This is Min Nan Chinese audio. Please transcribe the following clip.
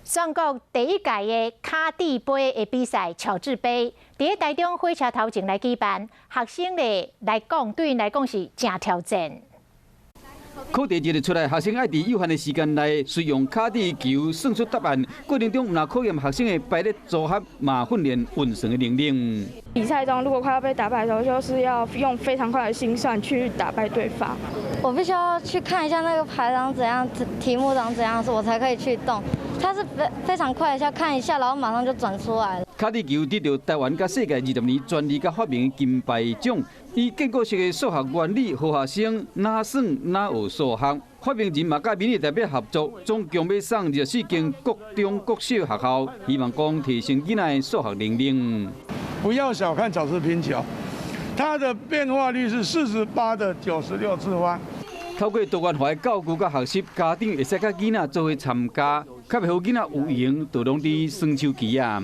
全國第一屆的卡蒂杯的比賽，喬治杯，佇咧台中火車頭前來舉辦，學生咧來講，對𪜶來講是誠挑戰。考題一日出來，學生愛佇有限的時間內，隨用卡蒂球算出答案。過程中，毋但考驗學生的排列組合，嘛訓練運算的能力。比賽中，如果快要被打敗的時候，就是要用非常快的心算去打敗對方。我必須要去看一下那個牌長怎樣，題目長怎樣，我才可以去動。它是非非常快一下看一下，然後馬上就轉出來了。卡蒂球得著台灣佮世界20年專利佮發明金牌獎，以建構式的數學原理，予學生哪算哪學數學。發明人嘛佮民意代表合作，總共欲送24間國中國小學校，希望講提升囡仔的數學能力。不要小看喬治拼球，它的變化率是48的96次方。透過多元化的教具佮學習，家長會使佮囡仔做伙參加，較袂予囡仔有閒就攏佇耍手機啊。